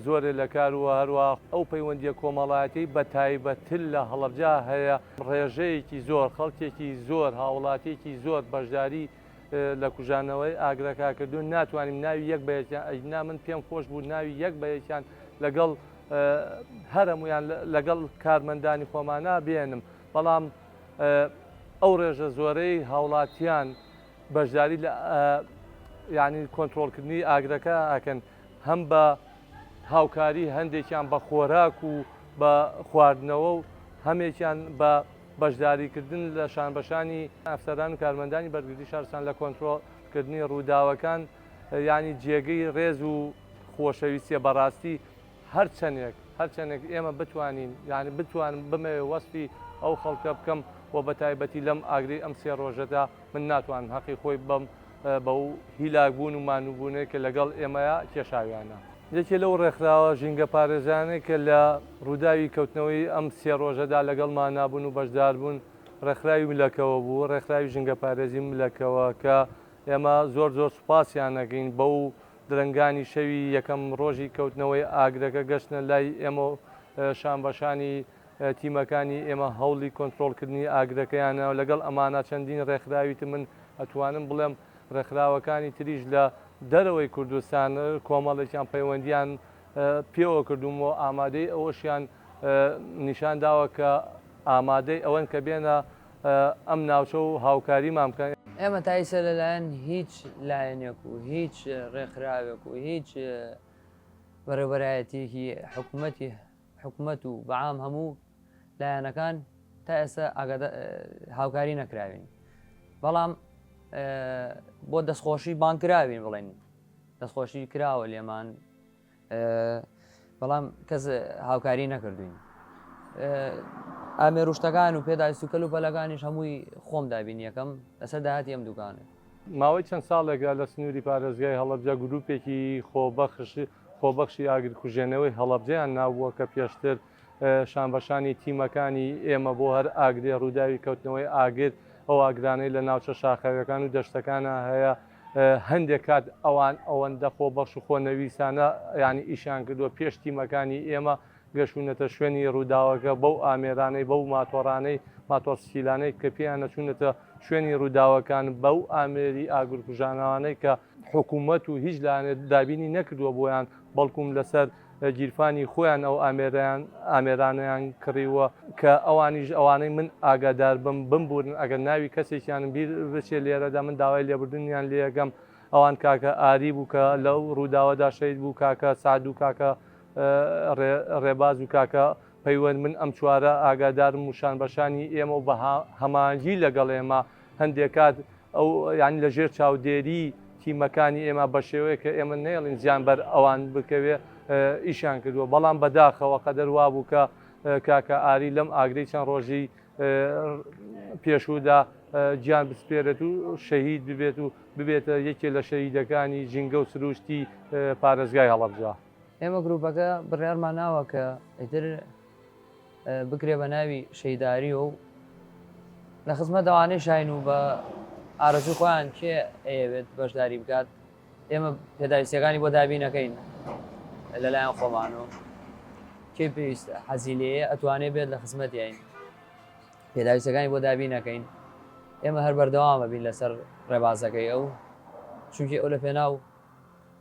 زۆرێ لە کار و هەروەها ئەو پەیوەندییە کۆمەڵایەتیەی بە تایبەتتر لە هەڵەبجە هەیە ڕێژەیەکی زۆر خەڵکێکی زۆر هاوڵاتیەکی زۆر بەشداری لە کوژانەوەی ئاگرەکە کردوون ناتوانین ناوی یەک بە یەکیان ئەگینا من پێم خۆش بوو ناوی یەک بە یەکیان لەگەڵ هەر هەموویان لەگەڵ کارمەندانی خۆمانە بێنم بەڵام ئەو ڕێژە زۆرەی هاوڵاتیان بەشداری لە یعنی کۆنترۆڵکردنی ئاگرەکە ئەکەن هەم بە هاوکاری هەندێکیان بە خۆراک و بە خواردنەوە و هەمێکیان بە بەشداریکردن لە شانبەشانی ئەفسەران و کارمەندانی بەرگری شارستان لە کۆنترۆڵکردنی ڕووداوەکان یانی جێگەی ڕێز و خۆشەویستیە بەڕاستی هەرچەندێک هەرچەندێک ئێمە بتوانین یانی بتوانم بمەوێ وەسفی ئەو خەڵکە بکەم و بە تایبەتی لەم ئاگری ئەم سێ ڕۆژەدا من ناتوانم هەقی خۆی بەم بەو هیلاکبوون و مانووبوونەی کە لەگەڵ ئێمەیە کێشاویانە. یەکێ لەو ڕێکخراوە ژینگەپارێزانەی کە لە ڕووداوی کەوتنەوەی ئەم سێ ڕۆژەدا لەگەڵمانا بوون و بەشدار بوون، ڕێکخراوی ملەکەوە بوو، ڕێکخراوی ژینگەپارێزی ملەکەوە کە ئێمە زۆر زۆر سوپاسیان ئەکەین بەو درەنگانی شەوی یەکەم ڕۆژی کەوتنەوەی ئاگرەکە گەشتنە لای ئێمە و شانبەشانی تیمەکانی ئێمە هەوڵی کۆنترۆڵکردنی ئاگرەکەیانە و لەگەڵ ئەمانە چەندین ڕێکخراوی تر من ئەتوانم بڵێم ڕێکخراوەکانی تریش لە دەرەوەی کوردستان کۆمەڵێکیان پەیوەندیان پێوە کردووم و ئامادەی ئەوەشیان نیشان داوە کە ئامادەی ئەوەن کە بێنە ئەم ناوچە و هاوکاریمان بکەن. ئێمە تا ئیسە لەلایەن هیچ لایەنێک و هیچ ڕێکخراوێک و هیچ بەڕێوبەرایەتیەکی حکومەتی حکومەت و بەعام هەموو لایەنەکان تا ئێستا هاوکاری نەکراوین بەڵام بۆ دەستخۆشی بانکراوین بڵێن دەستخۆشی کراوە لێمان بەڵام کەس هاوکاری نەکردوین ئامێروشتەکان و پێداویست و کەل و پەلەکانیش هەمووی خۆم دابین یەکەم لەسەر داهاتی ئەم دوکانە. ماوەی چەند ساڵێکە لە سنووری پارێزگای هەڵەبجە گرووپێکی خۆبەخش خۆبەخشی ئاگرکوژێنەوەی هەڵەبجەیان ناوبووە کە پێشتر شانبەشانی تیمەکانی ئێمە بۆ هەر ئاگرێ ڕووداوی کەوتنەوەی ئاگر ئەو ئاگرانەی لە ناوچە شاخاویەکان و دەشتەکانە هەیە هەندێک کات ئەوان ئەوەندە خۆبەخش و خۆنەویستانە یانی ئیشیان کردووە پێش تیمەکانی ئێمە گەشتوونەتە شوێنی ڕووداوەکە بەو ئامێرانەی بەو ماتۆڕانەی ماتۆڕسکیلانەی کە پێیان نەچوونەتە شوێنی ڕووداوەکان بەو ئامێری ئاگرکوژانەوانەی کە حکوومەت و هیچ لایەنێک دابینی نەکردووە بۆیان بەڵکوم لەسەر گیرفانی خۆیان ئەو ئامێرەیان ئامێرانەیان کڕیوە کە ئەوانیش ئەوانەی من ئاگادار بم بمبورن ئەگەر ناوی کەسێکیانم بیر بچێ لێرەدا من داوای لێبوردنیان لێ ئەکەم ئەوان کاکە ئاری بوو کە لەو ڕووداوەدا شەهید بوو کاکە سەعد و کاکە ڕێباز و کاکە. پەیوەند من ئەم چوارە ئاگادارم و شانبەشانی ئێمە و بە هەماهەنگی لەگەڵ ئێمە هەندێک کات ئەو یانی لە ژێر چاودێری تیمەکانی ئێمە بە شێوەیە کە ئێمە نەیەڵین زیان بەر ئەوان بکەوێ ئیشیان کردووە بەڵام بەداخەوە قەدەر وابوو کە کاکە ئاری لەم ئاگرەی چەند ڕۆژی پێشوودا گیان بسپێرێت و شەهید ببێت و ببێتە یەکێ لە شەهیدەکانی ژینگە و سروشتی پارێزگای هەڵەبجە. ئێمە گروپەکە بڕیارمان ناوە کە ئیتر بکرێ بە ناوی شەیداری و لە خزمەت ئەوانەی شاین و بە ئارەزوو خۆیان کێ ئەیەوێت بەشداری بکات ئێمە پێداویستیەکانی بۆ دابین ئەکەین لەلایەن خۆمان و کێ پێویست حەزی لێیە ئەتوانێ بێت لە خزمەتیین پێداویستەکانی بۆ دابین ئەکەین ئێمە هەر بەردەوامە بین لەسەر ڕێبازەکەی ئەو چونکی ئەو لە پێناو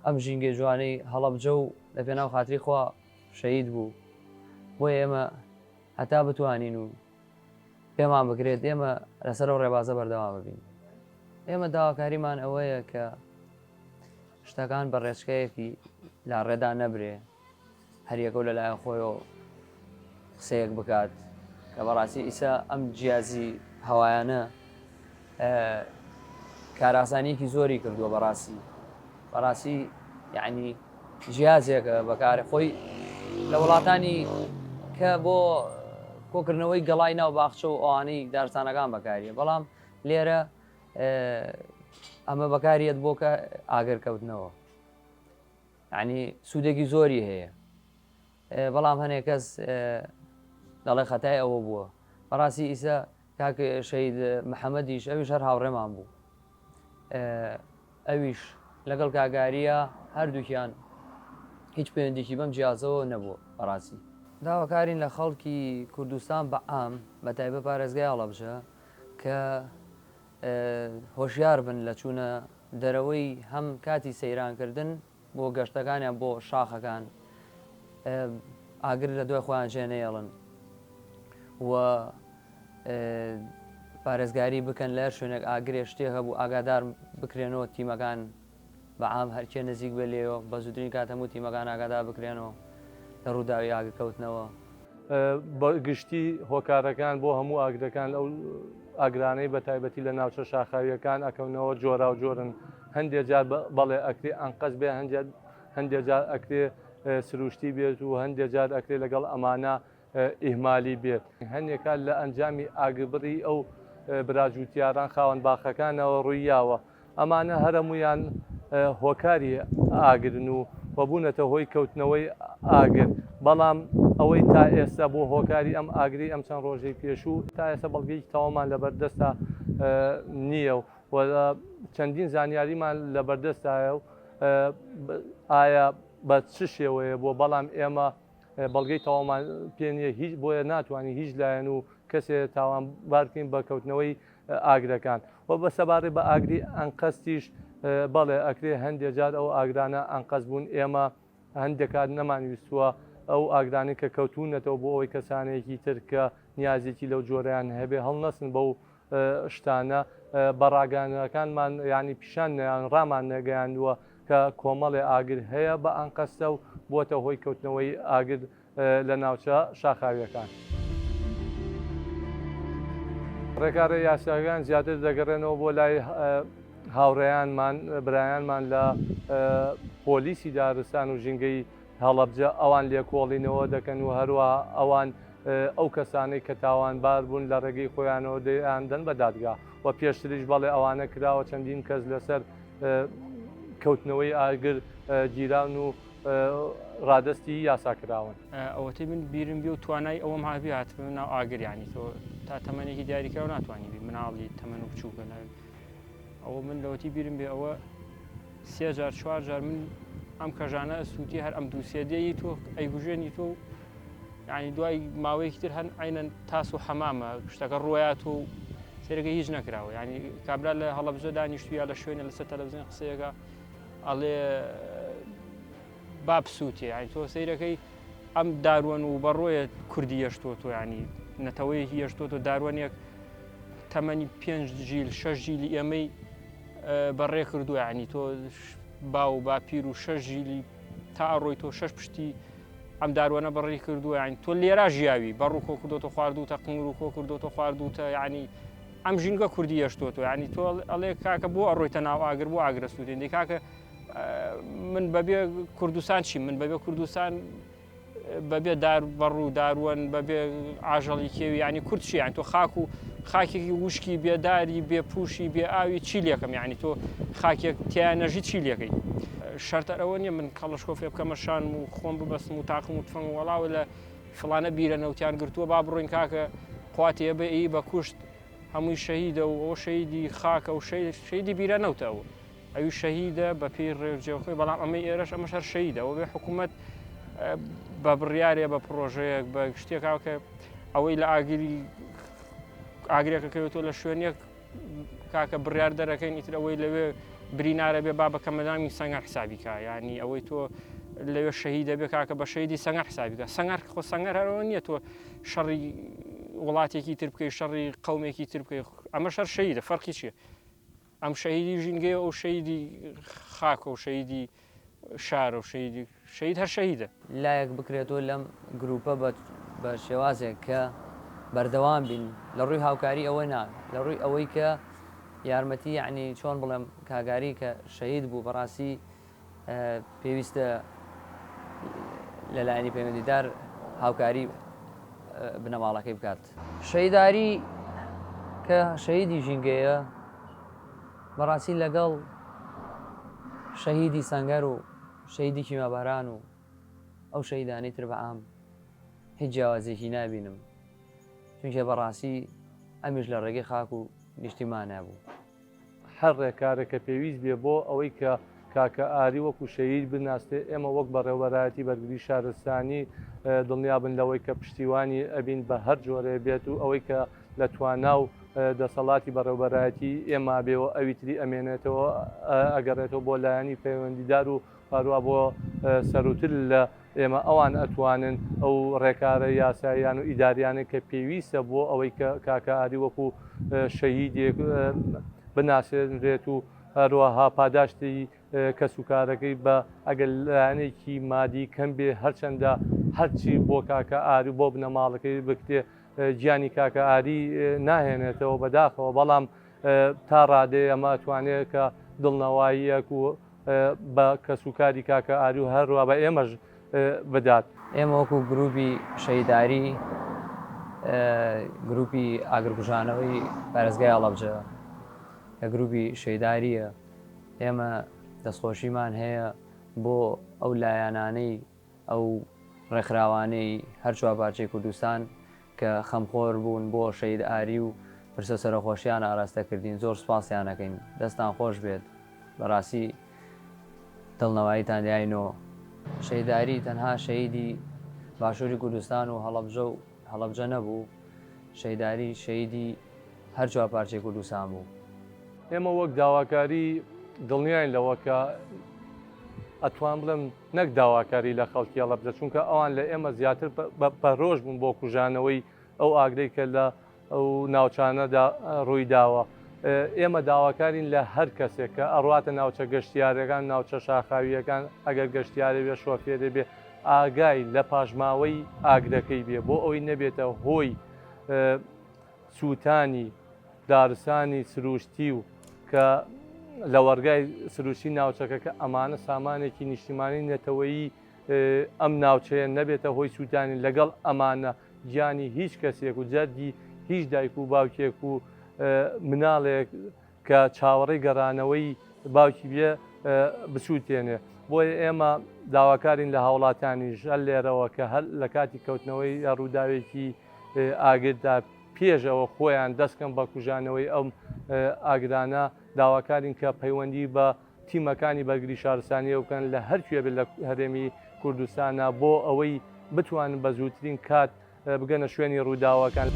ئەم ژینگەی جوانەی هەڵەبجە و لە پێناو خاتری خوا شەهید بوو بۆیە ئێمە هەتا بتوانین و پێمان بکرێت ئێمە لەسەر ئەو ڕێبازە بەردەوام ببین ئێمە داواکاریمان ئەوەیە کە شتەکان بە ڕێچکەیەکی لاڕێدا نەبرێ هەریەکە و لەلایەن خۆیەوە قسەیەک بکات کە بەڕاستی ئیسا ئەم جیازی هەوایانە کارئاسانیەکی زۆری کردووە بەڕاستی بەڕاستی یعنی جیازێکە بەکارە خۆی لە وڵاتانی کە بۆ کۆکردنەوەی گەڵای ناو باخچە و ئەوانەی دارستانەکان بەکاریە بەڵام لێرە ئەمە بەکاریەت بۆ کە ئاگر کەوتنەوە یعنی سوودێکی زۆری هەیە بەڵام هەنێک کەس دەڵێ خەتای ئەوە بووە بەڕاستی ئیسە کاک شەهید محەمەدیش ئەویش هەر هاوڕێمان بوو ئەویش لەگەڵ کاگاریە هەردووکیان هیچ پەیوەندیکی بەم جیازەوە نەبوو بەڕاستی. داواکارین لە خەڵکی کوردستان بە عام بە تایبەت پارێزگای هەڵەبجە کە هۆشیار بن لە چوونە دەرەوەی هەم کاتی سەیرانکردن بۆ گەشتەکانیان بۆ شاخەکان ئاگر لە دوای خۆیان جێ نەیەڵن و پارێزگاری بکەن لە هەر شوێنێک ئاگرێ شتێ هەبوو ئاگادار بکرێنەوە تیمەکان بە عام هەرکێ نزیک بێ لێیەوە بە زووترین کات هەموو تیمەکان ئاگادار بکرێنەوە لە ڕووداوی ئاگرکەوتنەوە. بە گشتی هۆکارەکان بۆ هەموو ئاگرەکان ئەو ئاگرانەی بە تایبەتی لە ناوچە شاخاویەکان ئەکەونەوە جۆراوجۆرن هەندێ جار بەڵێ ئەکرێ ئەنقەست بێ هەندێ جار ئەکرێ سروشتی بێت و هەندێ جار ئەکرێ لەگەڵ ئەمانە ئیهمالی بێت. هەندێک کات لە ئەنجامی ئاگربڕی ئەو برا جووتیاران خاوەن باخەکانەوە ڕووییاوە. ئەمانە هەرەموویان هۆکاری ئاگرن و و بوونەتە هۆی کەوتنەوەی ئاگر، بەڵام ئەوەی تا ئێستا بۆ هۆکاری ئەم ئاگرەی ئەم چەند ڕۆژەی پێشوو تا ئێستا بەڵگەیەکی تەواومان لەبەردەستا نییە و چەندین زانیاریمان لەبەردەستایە و ئایا بە چ شێوەیە بووە، بەڵام ئێمە بەڵگەی تەواومان پێ نییە هیچ بۆیە ناتوانین هیچ لایەن و کەسێ تاوانبار بکەین بە کەوتنەوەی ئاگرەکان و بە سەبارەت بە ئاگری ئەنقەستیش بەڵێ ئەکرێ هەندێ جار ئەو ئاگرانە ئەنقەست بوون ئێمە هەندێک کات نەمانویستووە ئەو ئاگرانەی کە کەوتوونەتەوە بۆ ئەوەی کەسانێکی تر کە نیازێکی لەو جۆرەیان هەبێ هەڵنەسن بەو شتانە بە ڕاگەیاندنەکانمان یانی پیشان نیان ڕامان نەگەیاندووە کە کۆمەڵێ ئاگر هەیە بە ئەنقەستە و بووەتە هۆی کەوتنەوەی ئاگر لە ناوچە شاخاوییەکان. ڕێکارە یاساییەکان زیاتر دەگەڕێنەوە بۆ لای هاوڕێیانمان، برایانمان لە پۆلیسی دارستان و ژینگەی هەڵەبجە، ئەوان لێکۆڵینەوە دەکەن و هەروەها ئەوان ئەو کەسانەی کە تاوانبار بوون لە ڕێگەی خۆیانەوە دەیاندەن بە دادگا و پێشتریش بەڵێ ئەوانە کراوە چەندین کەس لەسەر کەوتنەوەی ئاگر گیراون و ڕادەستی یاسا کراون. ئەوەتەی من بیرم بێ و توانای ئەوەم هەبێ هاتبم ناو ئاگر یانی تۆ تا تەمەنێکی دیاریکراو ناتوانی بی مناڵی تەمەن و بچووکە ئەوە من لەوەتی بیرم بێ ئەوە سێ جار چوار جار من ئەم کەژانە ئەسووتی هەر ئەم دووسێ دێی تۆ ئەیگوژێنی تۆ یعنی دوای ماوەیەکی تر هەن عینەن تاس و حەمامە شتەکە ڕۆیات و سێرەکە هیچ نەکراوە یعنی کابرا لە هەڵەبجە دانیشتو یا لە شوێنە لەسەر تەلەڤزیۆن قسەیەکە ئەڵێ با بسووتێ یعنی تۆ سەیرەکەی ئەم داروەن و بەڕۆیە کوردی یەشتۆ تۆ ینی نەتەوەیەکی یەشتۆ تۆ داروەنێک تەمەنی پێنج ژیل شەش ژیلی ئێمەی بەڕێ کردو ینی تۆ باو و باپیر و شەش ژیلی تا ئەڕۆی تۆ شەش پشتی ئەم داروەنە بڕی کردووە یانی تۆ لێرا ژیاوی بەڕوو کۆ کردۆتە خواردوتە قنگر و کۆ کردۆتە خواردوتە یعنی ئەم ژینگە کوردی یەشتۆ تۆ یعنی تۆ ئەڵێ کاکە بۆ ئەڕۆیتە ناو ئاگر بۆ ئاگرە سووتێن دی کاکە من بەبێ کوردستان چی من بەبێ کوردستان بەبێ دار بەڕوو داروەن بەبێ ئاژەڵی کێوی ینی کورد چی یان تۆ خاک و خاکێکی وشکی بێداری بێ پوشی بێ ئاوی چی لێکەم یعنی تۆ خاکێک تیا نەژی چی لێکەی شەرتە ئەوە نییە من کەڵشکۆفێ بکەمە شانم و خۆم ببەستم و تاقم و تفەنگ وەڵاوە لە فڵانە بیرە نەوتیان گرتووە با بڕۆین کاکە قواتێ بە ئی بە کوشت هەمووی شەهیدە و ئەو شەهیدی خاکە و شەهیدی بیرە نەوتە ئەوە ئەوی شەهیدە بە پێی ڕێوجێ خۆی بەڵام ئەمەی ئێرەش ئەمەش هەر شەهیدە ئەوە بێ حکوومەت بە بڕیارێ بە پرۆژەیەک بە شتێکاو کە ئەوەی لە ئاگری ئاگرێکە کەوێتەوە لە شوێنێک کاکە بڕیار دەرەکەین ئیتر ئەوەی لەوێ برینارە بێ با بە کەمەدامی سەنگەر حسابی کا ینی ئەوەی تۆ لەوێ شەهیدە بێ کاکە بە شەهیدی سەنگەر حسابی کە سەنگەر خۆ سەنگەر هەرەوە نییە تۆ شەڕی وڵاتێکی تر بکەی شەڕی قومێکی تر بکەی ئەمە شەر شەهیدە فەرقی چییە؟ ئەم شەهیدی ژینگەیە ئەو شەهیدی خاکە و شەهیدی شارە و شەهیدی شەهید هەر شەهیدە. لایەک بکرێتەوە لەم گروپە بە شێوازێک کە بەردەوام بین لە ڕووی هاوکاری ئەوە نا لە ڕووی ئەوەی کە یارمەتی یەعنی چۆن بڵێم کاگاری کە شەهید بوو بەڕاستی پێویستە لە لایەنی پەیوەندیدار هاوکاری بنەماڵەکەی بکات. شەهیداری کە شەهیدی ژینگەیە بەڕاستی لەگەڵ شەهیدی سەنگەر و شەهیدی کیمیاباران و ئەو شەهیدانەی تر بە عام هیچ جیاوازیەکی نابینم چونکە بەڕاستی ئەمیش لە ڕێگەی خاک و نیشتیمانە بوو. هەر ڕێکارێک کە پێویست بێ بۆ ئەوەی کە کاکە ئاری وەکو شەهید بناسرێ، ئێمە وەک بەڕێوەبەرایەتی بەرگری شارستانی دڵنیابن لەوەی کە پشتیوانی ئەبین بە هەر جۆرێ بێت و ئەوەی کە لە توانا و دەسەڵاتی بەڕێوەبەرایەتی ئێمە بێ و ئەوی تری ئەمێنێتەوە ئەگەڕێتەوە بۆ لایەنی پەیوەندیدار و هەروا بۆ سەروتر لە ئێمە ئەوان ئەتوانن ئەو ڕێکارە یاساییان و ئیداریانەی کە پێویستە بۆ ئەوەی کە کاکە ئاری وەکو شەهیدێک بناسێنرێت و هەروەها پاداشتی کەسوکارەکەی بە ئەگەر لایەنێکی مادی کەم بێ هەرچەندە هەرچی بۆ کاکە ئاری بۆ بنەماڵەکەی بکرێ گیانی کاکە ئاری ناهێنێتەوە بەداخەوە بەڵام تا ڕادەیە ئەمە ئەتوانێت کە دڵنەواییەک و بە کەسوکاری کاکە ئاری و هەروا بە ئێمەش بدات. ئێمە وەکو گروپی شەهیداری گروپی ئاگرکوژانەوەی پارێزگای هەڵەبجە کە گروپی شەهیدارییە ئێمە دەستخۆشیمان هەیە بۆ ئەو لایەنانەی ئەو ڕێکخراوانەی هەر چوارپارچەی کوردستان کە خەمخۆر بوون بۆ شەهید ئاری و پرسە سەرەخۆشیان ئاراستە کردین زۆر سوپاسیان ئەکەین دەستان خۆش بێت بەڕاستی دڵنەواییتان داینۆ. شەهید ئاری تەنها شەهیدی باشووری کوردستان و هەڵەبجە و هەڵەبجە نەبوو، شەهید ئاری شەهیدی هەر چوارپارچەی کوردستان بوو. ئێمە وەک داواکاری دڵنیاین لەوە کە ئەتوان بڵێم نەک داواکاری لە خەڵکی هەڵەبجە چونکە ئەوان لە ئێمە زیاتر پەرۆش بوون بۆ کوژانەوەی ئەو ئاگرەی کە لە ئەو ناوچانەدا ڕووی داوە. ئێمە داواکارین لە هەر کەسێک کە ئەڕواتە ناوچە گەشتیارەکان، ناوچە شاخاوییەکان، ئەگەر گەشتیارێ بێ، شۆفێرێ بێ، ئاگای لە پاشماوەی ئاگرەکەی بێ بۆ ئەوەی نەبێتە هۆی سووتانی دارستانی سروشتی و کە لەوەڕگای سروشتی ناوچەکە کە ئەمانە سامانێکی نیشتیمانی نەتەوەیی ئەم ناوچەیە نەبێتە هۆی سووتانی لەگەڵ ئەمانە گیانی هیچ کەسێک و جەردی هیچ دایک و باوکێک و مناڵێک کە چاوەڕێی گەڕانەوەی باوکی بێ بسووتێنێ. بۆیە ئێمە داواکارین لە هاوڵاتیانیش هەر لێرەوە کە هەر لە کاتی کەوتنەوەی ڕووداوێکی ئاگردا پێش ئەوە خۆیان دەستکەن بە کوژانەوەی ئەم ئاگرانە داواکارین کە پەیوەندی بە تیمەکانی بەرگری شارستانیەوە بکەن لە هەر کوێ بێت لە هەرێمی کوردستانە بۆ ئەوەی بتوانن بە زووترین کات بگەنە شوێنی ڕووداوەکان.